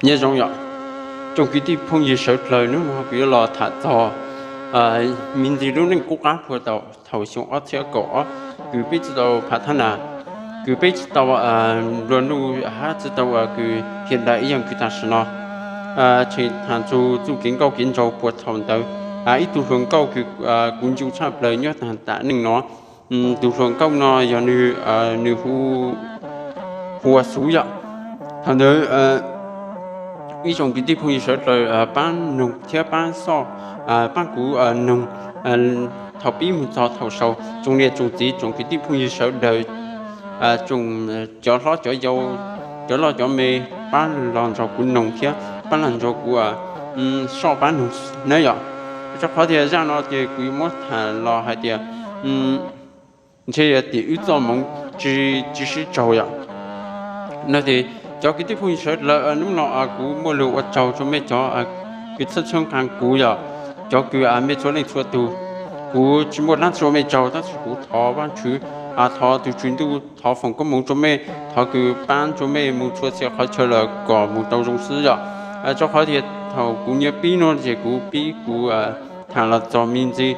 Nyob zoo yom, tsoom kwv tij phooj ywg sawv dlawg, hnub no kuv yuav los tham txog me ntsis lub neej qub qab puag thaum xyoo ob txhiab kaum ob, kws peb tsi tau phav thab nas, kws peb tsi tau nplua nuj hab tsi tau kws hiam dais ib yaam kws tam sim no. Tseem tham txug txuj kev nkauj kev nraug puag thaum ntawd. Ib tug hluas nkauj kws kuv nco tshaj plaws nyob taag tam neej no, tug hluas nkauj no yog nwg hu ua Xuv yom. Thaum ntawd ib tsoom kwv tij phooj ywg sawv dlawg paab noog thiab paab xoj, paab kuv noog thaum pib moog txog thaum xaus. Tsoom niam tsoom txiv tsoom kwv tij phooj ywg sawv dlawg, tsoom cov hlob cov yau, cov loj cov me, paab los nrog kuv noog thiab paab los nrog kuv soj paab noog na yom. Rua qhov tias zaaj no ces kuv yuav muab tham los hais tias ntshe yog tim wb txoj moov tsi sib tsaug yom. No ces cov kwv tij phooj ywg sawv dlawg, hnub no kuv muaj lug ua tsaug rua mej cov kws txhawb txhawb nqaa kuv yom, cov kws mej txhua leej txhua tug. Kuv tsi muaj dlaab tsi ua mej tsaug tab sis kuv thov Vaajtswv, thov tug Tswv Ntuj, thov foom koob moov rua mej, thov kws paab rua mej moog txhua txhia qhov chaw lawm kom moog tau zoo xwb yom. Rua qhov tias thaum kuv nyuas pib no ces kuv pib kuv tham los txog me ntsis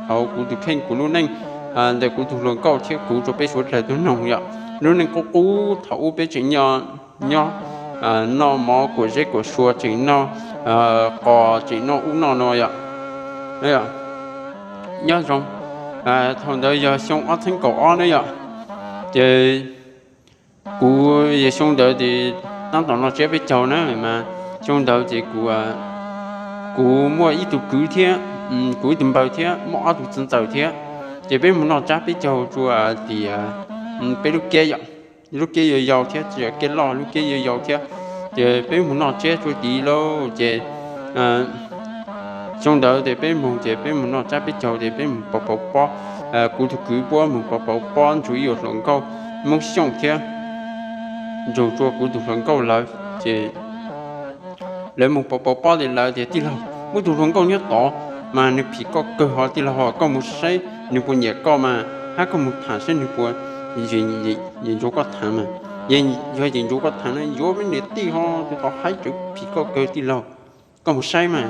hauv kuv tug kheej kuv lub neej ntawm kuv tug hluas nkauj thiab kuv rua peb suav dlawg tug noog yom. Lub neej qub qub thaum ub peb tseem nyob, nyob noj mov kuam zeb kuam sua, tseem noj qos tseem noj ub noj no yom. Nyob zoo, thaum ntawd yog xyoo ob txhiab kaum ob na yom. Ces kuv yog xyoo ntawd ces taab tom noj tsiab peb caug na mas, xyoo ntawd ces kuv, kuv muaj ib tug kwv thiab, kuv ib tug npawg thiab muaj ob tug txiv ntxawm thiab. Ces peb moog noj tsiab peb caug rua tim peb lub kiab yom, lub kiab yau yau thiab, tsi yog kiab loj, lub kiab yau yau thiab. Ces peb moog noj tsiab rua tid lauj ces xyoo ntawd ces peb moog ces peb moog noj tsiab peb caug ces peb moog pauv pauv pob. Kuv tug kwv puab moog pauv pauv pob nrug ib tug hluas nkauj Moob Xyooj thiab nrug rua kuv tug hluas nkauj lawv. Ces lawv moog pauv pauv pob ces lawv tias, Tij laug, muaj tug hluas nkauj nyob tod mas nwg phim koj kawg hos tij laug, koj moog saib nwg puas nyiam koj mas hab koj moog thaam saib nwg puas yeem nrug koj thaam mas. Yog yeem nrug koj thaam na yuav meb niam tij ho rua tod haib tseem phim koj kawg tij laug, koj moog saib mas.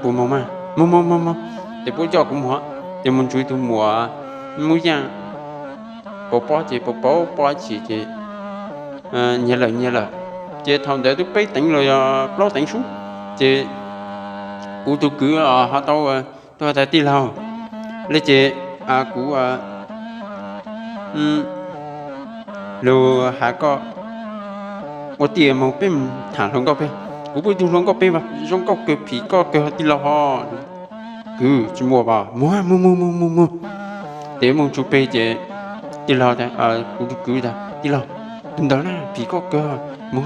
Puas moog mas? Moog moog moog moog. Ces puab coj kuv moog, ces moog nrug tug muam Moob Yaaj pauv pob ces pauv pauv pob ib chim ces nyias lawm nyias lawm. Ces thaum ntawd twb peb teev los yog plaub teev sub, ces kuv tug kwv ho tau tuaj has tas, Tij laug, le ces kuv lug has koj ua tiag moog peb thaam hluas nkauj peg. Kuv puab tug hluas nkauj peg zoo nkauj kawg phim koj kawg tij laug ho. Kwv, tsi muaj as, moog moog moog moog moog. Ces moog tsuj peg ces tij laug, kuv tug kwv tas, Tij laug, tug ntawd na phim koj kawg, moog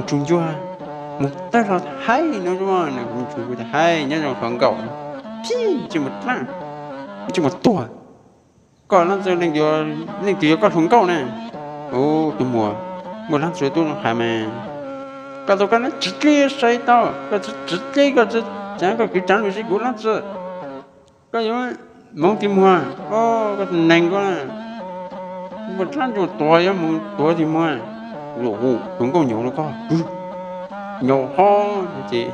tsuj ncuab, moog tawg los haib no. Kuv tug kwv tas, Haib, nyob zoo hluas nkauj, phim tsi muaj dlaab, tsi muaj tuag. Koj dlaab tsi leej twg yog koj hluas nkauj na? Ub, tug muam, muaj dlaab tsi tub has mas. Koj tau koj nab tsiv dleb saib tau, koj tsiv dleb koj tsi tsav koj kwv tsav lug saib kuv dlaab tsi. Koj yuav moog tij muag, koj tug neeg koj muaj dlaab tsi tuag yuav moog tuag tij muag. Hluas nkauj nyaum rua koj kwv, nyaum ho. Ces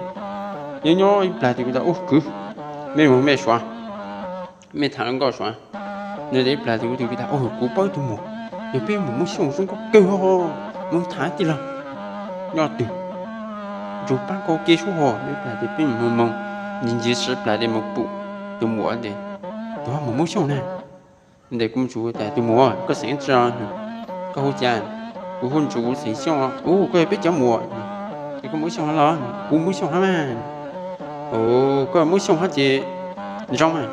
nyob nyob ib plag ces kuv tas, Ub kwv, mej moog mej suav, mej thaam hluas nkauj suav. Nws tas ib plag ces kuv tug kwv tas, Kuv paub ib tug muam, yog peb muam Moob Xyooj zoo nkauj kawg, moog thaam tij laug, nyob twg, nrug paab kaug kev sub ho. Ib plag ces peb moog moog, ntsib ntsib sib plag ces moog pum tug muam, tus muam Moob Xyooj na. Tes kuv tsuas tas, Tus muam, koj xeem tsi? Koj hu cas? Kuv hu Ntsuj, kuv xeem Xyooj. Ub, koj yog peb cov muam. Ces koj Moob Xyooj hab los? Kuv Moob Xyooj hab mas. Koj Moob Xyooj hab ces zoo mas.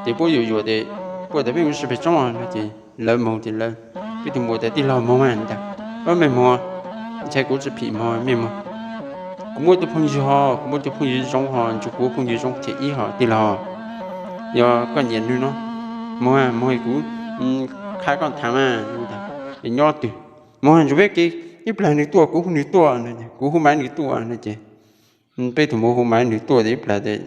Ces puab yuam yuam tes puab tas peb mus sib peg tsoob no ces lawv moog ces lawv, peb tug muam tas, Tij laug moog mas. Ub, mej moog, ntshai kuv tsi phim moog, mej moog. Kuv muaj tug phooj ywg ho, kuv muaj tug phooj ywg zoo ho, Ntsuj, kuv phooj ywg zoo thim ib ho tij laug. Yog koj nyiam nwg no, moog moog kuv qha koj thaam mas. Nyob twg? Moog ntsug peb kev, ib plag nwg tuaj kuv hu nwg tuaj, kuv hu mas nwg tuaj no ces peb tug muam hu mas nwg tuaj tes ib plag tes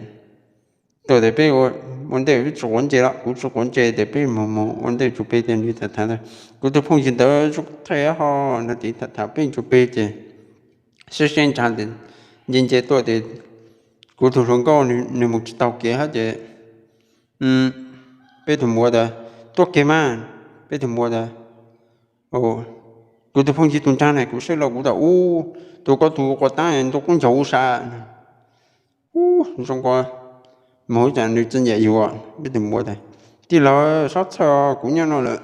Tuaj tias peb ua ntej, peb tsis quav ntsej los kuv tsis quav ntsej, tias peb mus mus ua ntej tsuas peg tias nws tham tham tias kuv tus phooj ywg ntawd zoo thaij ho no, tias tham tham peb tsuas peg ces sib sib ntshav nce nce tuaj tias kuv tus hluas nkauj nws mus tsis taus kev hab ces peb tug muam tias tuaj kiag mas. Peb tug muam tias kuv tus phooj ywg tus nraag na, kuv saib los kuv tas ub, tus koj tus quas taab ntuj qub ncaug ub sab. Ub, zoo nkaus moog ib tsam nws tsis nyiam yus. Peb tug muam tas tij laug, sob txhawj, kuv nyob no lawm,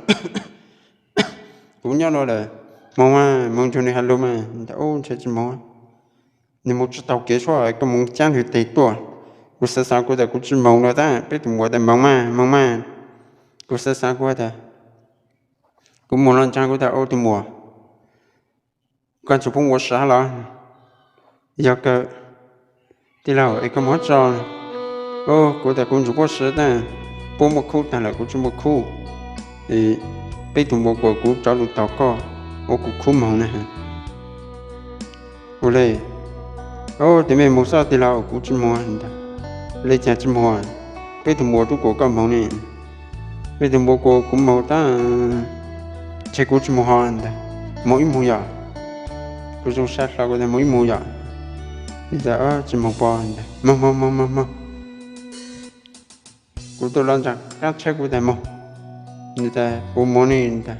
kuv nyob no lawm, moog mas, moog nrug nws has lug mas. Ntawd ub, ntshe tsis moog, nws mus tsis taus kev suab, koj moog caab nws teg tuaj. Kuv xav xav kuv tas kuv tsis moog no tab. Peb tug muam tas moog mas, moog mas. Kuv xav xav kuv tas kuv mus los ntsaag kuv tas ub, tug muam, koj tsuas pub ua siv los? Yog kawg, tij laug, es koj mus tso. Kuv tas kuv tsuas pub siv tab, puab muaj khub taag lawm kuv tsis muaj khub. Peb tug muam kuas kuv rov lug tos koj ua kuv khub moog na. Ua le, tes mej moog xwb tij laug, kuv tsis moog ntag. Le caag tsis moog? Peb tug muam tub kuas koj moog ne. Peb tug muam kuas kuv moog tab, ntshe kuv tsis moog ho ntag. Moog ib moog yom. Kuv zoo sab hlo kuv tas moog ib moog yom. Nws tas tsis moog pog ntag, moog moog moog moog moog. Kuv tuaj los ntsaag qaab tsheb kuv tas moog. Nws tas kuv moog ne ntag,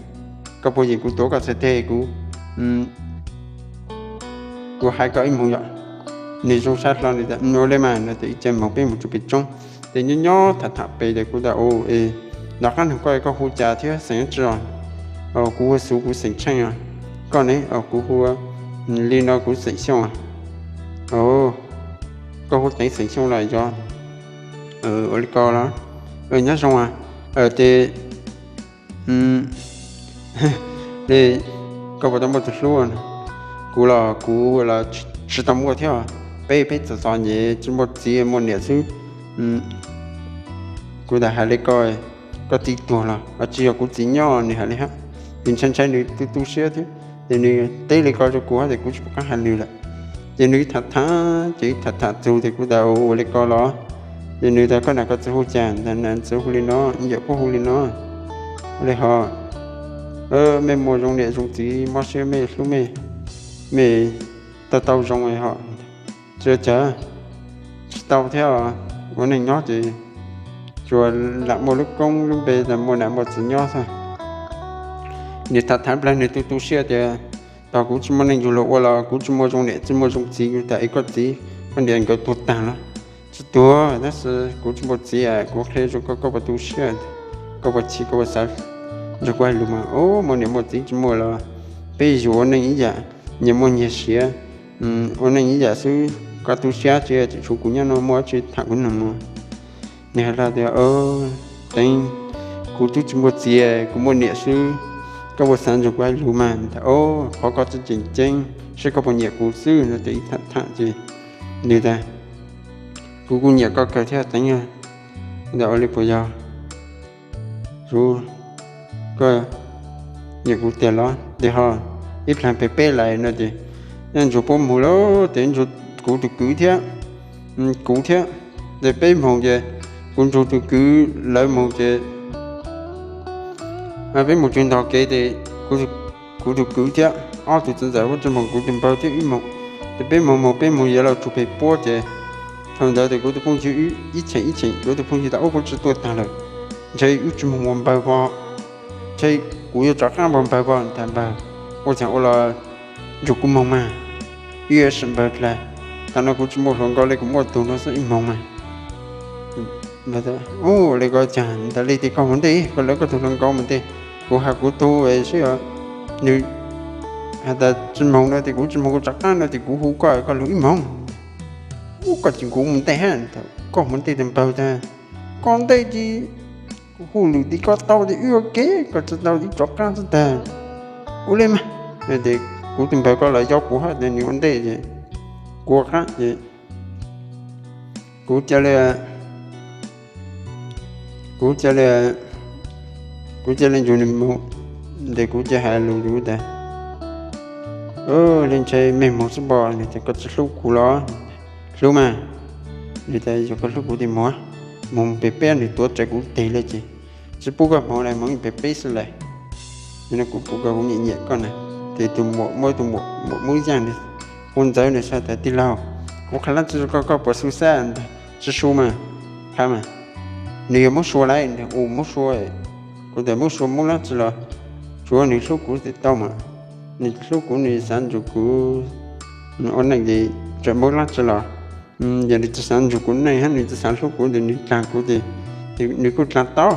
koj puas yeem kuv tuav koj txhais teg kuv, kuv hais koj ib moog yom. Nws zoo sab hlo nws tas ua le mas no. Tes ib ce moog peb mus tsuas peg tsoob, tes nyob nyob tham tham peg tes kuv tas ub, es nov qaab nug koj, koj hu cas thiab xeem tsi os? Kuv hu Xuv, kuv xeem Tsheej os. Koj ne? Kuv hu li no, kuv xeem Xyooj os. Koj hu Teev xeem Xyooj los yog? Ua li ko los? Nyob zoo. Tes koj puas tau muaj tug hlub? Kuv los kuv los tsis tau muaj thiab. Peb peb txom txom nyem tsis muaj txiv muaj niam xwb. Kuv tas hais li ko, koj txiv tuag los? Tsis yog, kuv txiv nyob, nws hais li hab. Tes ntshai ntshai nws tu tu siab thiab, ces nws teb li ko rua kuv hab tes kuv tsis pum qaab hais nws lawm. Ces nws tham tham ces tham tham txug tes kuv tas ua li ko los? Ces nws tas koj nam koj txiv hu cas? Tas nam txiv hu li no, yawm kuj hu li no. Ua li hos, mej muaj zoo niam zoo txiv mob siab mej hlub mej, mej tau tau zoo hos. Tsis ua cas, tsis tau thiab. Ua neej nyob ces tsuas lam muaj lub koob lub npe tas muaj nam muaj txiv nyob xwb. Nws tham tham plag nws tu tu siab tias, tog kuv tsis muaj neej yuav luag ua los kuv tsis muaj zoo niam tsis muaj zoo txiv. Kuv tas es koj txiv koj niam nkawd tuag taag los? Tsis tuag, tab sis kuv tsis muaj txiv, kuv qhia rua koj, koj puas tu siab, koj puas chim, koj puas xav nrug kuv hais lus mas? Muaj niam muaj txiv tsis muaj los peb yuav ua neej ib yam, nyias muaj nyias siav, ua neej ib yam xwb. Koj tu siab tsi, tseem tshuav kuv nyob no, muaj dab tsi tham kuv noog. Nws hais tias, Teev, kuv twb tsis muaj txiv, kuv muaj niam xwb, koj puas xav nrug kuv hais lus mas? Nws tas, Qhov koj tseem ceeb, saib koj puas nyiam kuv xwb no. Tes ib tham tham ces nws tas, Kuv kuj nyiam koj kawg thiab Teev. Ntawd ua li puas yog? Koj nyiam kuv tiag los? Tes ho ib plag peg peb lais no ces, nrug puab moog lawm tes nrug kuv tug kwv thiab, kuv thiab, tes peb moog ces kuv nrug tug kwv lawv moog ces peb moog tsuag ntog kev tes kuv tug kwv thiab ob tug txiv ntxawm puab tsi moog, kuv tug npawg thiab wb moog. Tes peb moog moog peb moog yuav luag tsuag peg puab ces thaum ntawd tes kuv tug phooj ywg ib cheem ib cheem, kuv tug phooj ywg tas, Ub, puab tsi tuaj taag lawm, ntshe wb tsi moog ua npawg pog, ntshe kuv yuav rov qaab ua npawg pog. Nws tas, Npawg, ua caag ua los nrug kuv moog mas, wb yuav sim npawg dlawg. Taam no kuv tsi muaj hluas nkauj le, kuv muaj tug no xwb, wb moog mas. Ub, le koj caag, tas le tes koj mus ntej, koj lawv koj tug hluas nkauj mus ntej, kuv has kuv tug seb nws has tas tsi moog no tes kuv tsi moog, kuv rov qaab no tes kuv hu koj, koj lug wb moog. Ub, koj tseem kuv mus ntej hab, koj mus ntej tus npawg tag, koj ntej tes kuv hu lwm tes koj tau tes wb ua ke, koj tsi tau wb rov qaab xwb tag. Ua le mas, tes kuv tus npawg koj los yog kuv hab tes nws ua ntej ces kuv ua qaab ces kuv ca le, kuv ca le, kuv ca le nrug nws moog tes kuv ca has lug rua tas, Le ntshe mej moog xwb pog. Nws tas, Koj tsi hlub kuv los? Hlub mas. Nws tas, Yog koj hlub kuv tes moog. mus pem peb, nws tuav rawv kuv teg li ces tsis pub koj hmoov li, hmoov yeej pem peb xwb lawm. Yog no kuv pub koj, kuv nyiam nyiam koj na. Ces tus muam muab tus muam muam muab yaj nws ua ntxawv nws sa tas, tij laug, kuv qha dab tsi rau koj, koj puas su xab? Tsis su mas, qha mas. Nws yog muab sua lawm, nws ua muab sua. Kuv tias muab sua muab dab tsi los tsuav nws hlub kuv tsis tau mas. Nws hlub kuv, nws xav nrug kuv ua neej ces txawm muab dab tsi los, yog nws tsis xav nrug kuv neej hab nws tsis xav hlub kuv ces nws dlaag kuv ces nws kuj dlaag tau,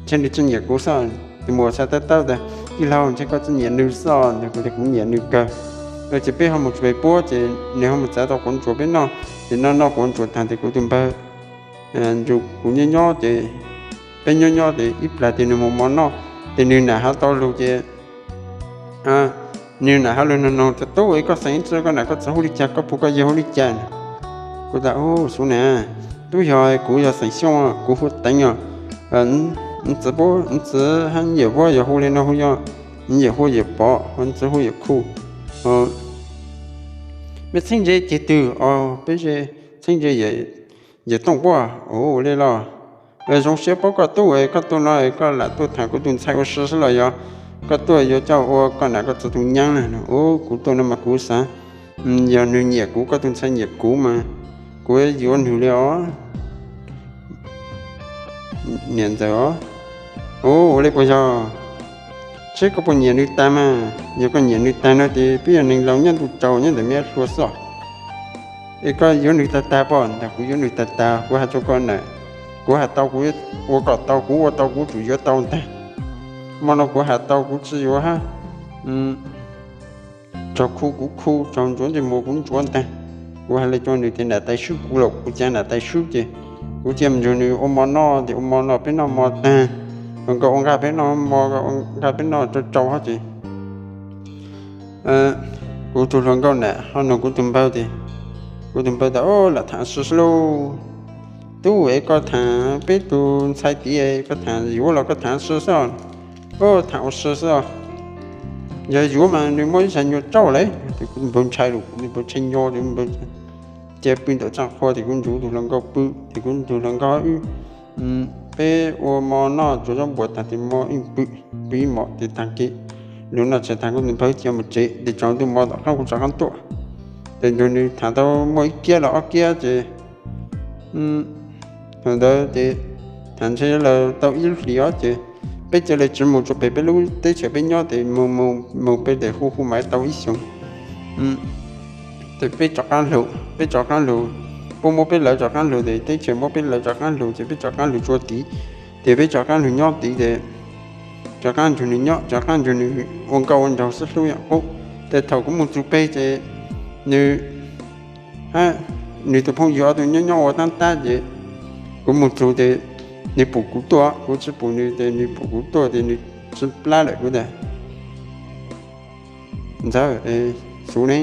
ntshe nws tsis nyiam kuv xwb. Tus muam sa tab tau tas, tij laug, ntshe koj tsis nyiam nws xwb. Kuv tias kuv nyiam nws kawg. Ces peb ho mus tsuas pem puab ces nws ho mus txav tau quav ntsuas peb noj. Ces noj noj quav ntsuas taag ces kuv tus npawg nrug kuv nyob nyob ces peb nyob nyob ces ib plag ces nws mus mov noj ces nws nam has tau lug ces nws nam has lug noog noog tas, tub, es koj xeem tsi, koj nam koj txiv hu li cas, koj puj koj yawg hu li cas? Kuv tas, u, xub na, tub, yog kuv yog xeem Xyooj, kuv hu Teev os. Txiv, txiv hab yawm puab yog hu li no hu yog, yawm hu yawm Pov, txiv hu yawm Khu. Mej txheeb ze ceg twg? Peb txheeb ze yawm Tooj puab. Ua li los zoo siab paub koj tub, koj tuaj no koj lam tuaj tham kuv tus ntxhais ua si xwb los yog koj tuaj yuav coj ua koj nam koj txiv tus nyaab na? U, kuv tuaj no mas kuv xav, yog nws nyiam kuv, koj tus ntxhais nyiam kuv mas kuv yuav nws li os. Niam ntxawm os, u, ua li puas yog? Seb koj puas nyiam nws tag mas, yog koj nyiam nws tag no ces peb yog neeg laus nyob ntuj tsaus nyob ntawm mej hluas xwb. Es koj yuav nws tag tag pob? Ntag, kuv yuav nws tag tag, kuv has rua koj na, kuv has tau kuv ua kom tau, kuv ua tau kuv tsum yuav tau ntag. Mo no kuv has tau kuv tsi yuav hab. Tsaug khu kuv khu, tsaug ntsuav ntsej muag kuv ntsuav ntag. Kuv has le rua nws tias nam tais swb kuv los kuv ca nam tais swb ces kuv cia mus nrug nws ua mo noj ces ua mo noj peb noj mo tag, hluas nkauj ua nqaj peb noj mo, nqaj peb noj tsau tsau hab ces kuv tug hluas nkauj nam ho nug kuv tug npawg tias, kuv tug npawg tas, lam tham si xwb lauj. Tub, es koj tham peb tug ntxhais tid, koj tham yuav los koj tham si xwb? Tham ua si xwb. Yog yuav mas nws muaj ib zag nyuas tsauj lawm. Ces kuv npawg ntshai lawm, kuv npawg ntshai nyo, ces npawg cia pw ntawm txaj qhua ces kuv nrug tug hluas nkauj pw, ces kuv tug hluas nkauj wb, peb ua mo noj tsuav zaub npuas tag ces mo wb pw, pw ib mos ces tag kis lug noj tshais tag kuv tus npawg cia mus tsev ces tsaus ntuj mo tom qab kuv rov qab tuaj. Ces nrug nws tham tau muaj ib kiab los ob kiab ces thaum ntawd ces tham ntshe lawm tau ib lub hlis os ces peb cia li tsis mus rua pem peb lub teb chaws peb nyob ces mus mus mus pem ces hu hu mas tau ib xyoos. Ces peb rov qab lug, peb rov qab lug, puab muab peb lawv rov qab lug ces teb chaws muab peb lawv rov qab lug ces peb rov qab lug tsua tid. Ces peb rov qab lug nyob tid ces rov qab nrug nws nyob, rov qab nrug nws ua nkauj ua nraug xwb hlub yam qub. Ces thaum kuv mus txug peg ces nws, nws tus phooj ywg ob tug nyob nyob ua tab tab ces kuv mus txug ces nws pum kuv tuaj, kuv tsis pum nws ces nws pum kuv tuaj ces nws tsis plab lawm. Kuv tas, ntxawg, xub ne,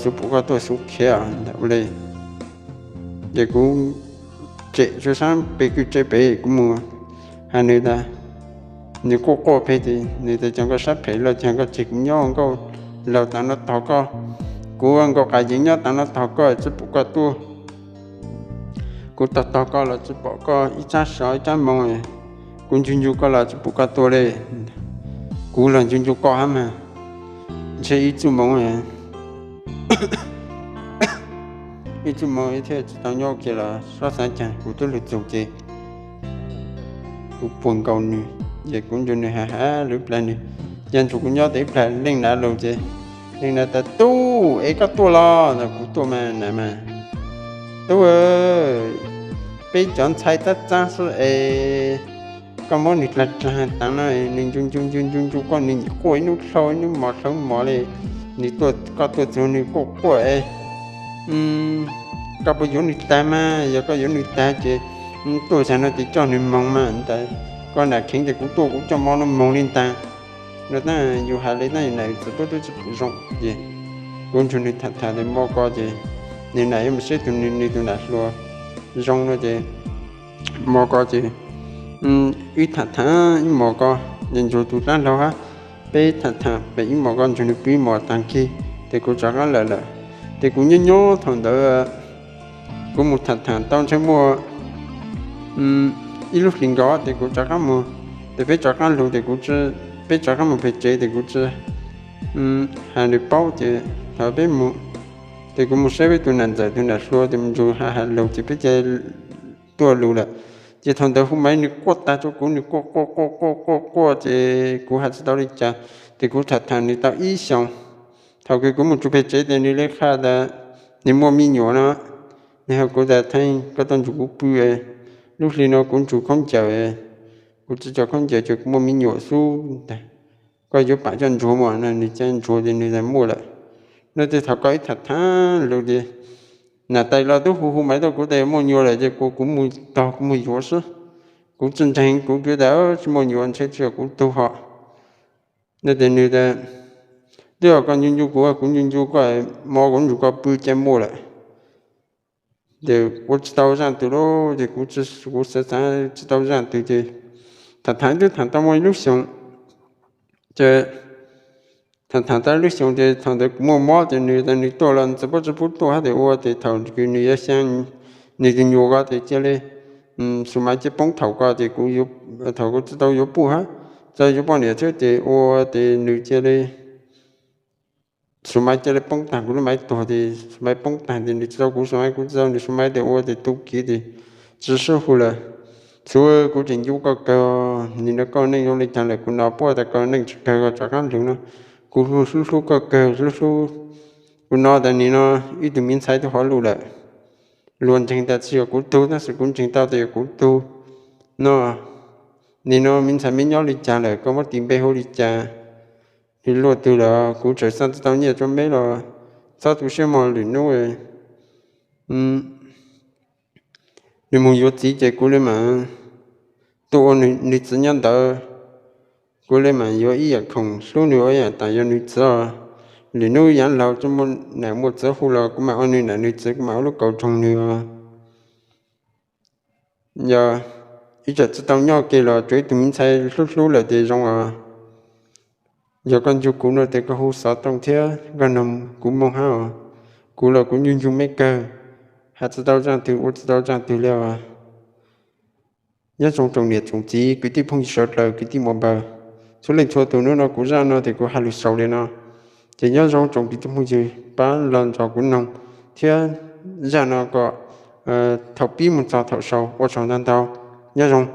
xub pum koj tuaj xub khiav ua li. Ces kuv tsem tsuas sab peg kwj tse pem kuv mus has nws tas, nws quaj quaj pem ces nws tas, cas koj sab phem los cas koj tseg kuv nyob ua nkauj laug tav no tog koj, kuv ua nkauj qas yees nyob tav no tog koj tsis pum koj tuaj. Kuv tog tog koj los tsis pom koj ib tsab sov ib tsab moo, kuv ncu ncu koj los tsis pum koj tuaj li. Kuv los ncu ncu koj hab mas, ntshe ib txuj moo, ib txuj moo thiaj tsis tau nyob kiag los sob xaav caag kuv twb lug txug ces kuv puag nkaus nws, ces kuv nrug nws has has lug ib plag, nws ca nrug kuv nyob tau ib plag leej nav lug ces leej nav tas, tub, es koj tuaj los? Ntawd kuv tuaj mas nav mas, tub, peb cov ntxhais tab txaab xwb es koj muab nws dlaag dlaag taag no, nws ncu ncu ncu ncu ncu koj, nws quaj ib nub dlhau ib nub mos dlhau mos li, nws tuaj, koj tuaj txug nws quaj quaj es koj puas yuav nws tag mas? Yog koj yuav nws tag ces tuaj zag no ces coj nws moog mas ntag. Koj nam kheev ces kuv tuaj kuv coj mo no moog li ntag. No tab yus has li tab nam txiv puab twb tsis pum zoo ces kuv nrug nws tham tham ces mo ko ces nws nam yuav mus saib tug nws, nws tus nam hluas zoo no ces mo ko ces wb tham tham ib mos ko, nws nrug tus dlaab laug hab, peb tham tham pem ib mos ko nrug nws pw ib mos taag kis ces kuv rov qaab lawm lawm. Ces kuv nyob nyob thaum ntawd Kuv mus tham tham tau ntshe muaj ib lub hlis nkaus ces kuv rov qab mus, ces peb rov qab lug ces kuv, peb rov qab mus pem tsev ces kuv tsis hais nws paub ces thaum peb mus, ces kuv mus saib peb tus nam ntxawm tus nam hluas ces mus nrug has has lug ces peb cia tuaj lug lawm. Ces thaum ntawd hu maiv nws quaj tag rau kuv, nws quaj quaj quaj quaj quaj quaj ces kuv hais tsis tau li cas, ces kuv tham tham nws tau ib xyoos. Thaum kws kuv mus txug pem tsev ces nws le qha tas nws muaj me nyuam no, nws has kuv tas Theej, koj tau nrug kuv pw, lub hli no kuv nrug khaub ncaws, kuv tsis tso khaub ncaws ces kuv muaj me nyuam xwb ntag. Koj yuav pam coj Ntsuag mus no, nws ca Ntsuag ces nws tas muaj lawm no. Ces thaum koj ib tham tham lug ces nam tais los tub hu hu maiv tuaj kuv tas muaj nyuam lawm ces kuv, kuv mus tog kuv mus yuav xwb. Kuv tsis ntseeg, kuv kuj tas tsis muaj nyuam ntshe tsis yog kuv tug hos no. Ces nws tas, twb yog koj ncu ncu kuv, kuv ncu ncu koj, mov kuv nrug koj pw ces muaj lawm. Ces ua tsis tau zaaj twg lawm ces kuv, kuv xav xav tsis tau zaaj twg ces tham tham twb tham tau muaj ib lub xyoos. Ces tham tham tau ib lub xyoos ces thaum ntawd kuv muaj mob ces nws tas nws tuaj los tsis paub tsis pub tuaj hab tias ua ces thaum kws nws yuav xyaa nws tus nyuam ko ces cia li su maiv cia poob thaum ko ces kuv, thaum kuv tsis tau yuav puj hab, tsis tau yuav poj niam thiab ces ua ces nws cia li su maiv cia li poob taag, kuv lub maiv tuag ces su maiv poob taag ces nws tsis tau kuv su maiv, kuv tsis tau nws su maiv ces ua ces tu kiv ces tsis sib hu lawm. Txhua, kuv tseem ncu koj kawg, nim no koj neej zoo li caag lawm, kuv nov puab tas koj neej tsis kawg koj rov qab lug no. Kuv hlub hlub koj kawg, hlub hlub. Kuv nov tas nim no ib tug miv ntxhais tuaj hov luj lawm. Luag ntseeg tas tsis yog kuv tug tab sis kuv ntseeg tau tas yog kuv tug no. Nim no miv ntxhais meb nyob li cas lawm, koj muab tis npe hu li cas? Nws luaj twg lawm? Kuv tseem xa tsis tau nyiaj rua meb los txhob tu siab mog, lwm nub nws moog yuav txiv ces kuv le maam tuaj ua nws txiv nyob ntawd. Kuv le maam yuav ib yaam khoom hlub nws ua ib yaam taam yog nws txiv os. Lwm nub yaav laug tsi muaj nam muaj txiv hu los kuv maam ua nws nam nws txiv, kuv maam ua lub kaus roog nws os. Yog ib txwm tsis tau nyob ke los tsuav ib tug miv ntxhais hlub hlub lawm ces zoo os. Yog koj ncu kuv no ces koj hu xov tooj thiab koj noog kuv moog hab os. Kuv los kuv ncu ncu meb kawg, has tsis tau zaaj twg ua tsis tau zaaj twg li os. Nyob zoo tsoom niam tsoom txiv kwv tij phooj ywg sawv dlaws kwv tij muam npawg, txhua leej txhua tug. Nub no kuv zaaj no ces kuv has lug xaus li no, ces nyob zoo tsoom kwv tij phooj ywg pab los nrog kuv noog thiab zaaj no kom thaum pib moog txog thaum xaus. Ua tsaug ntau ntau, nyob zoo.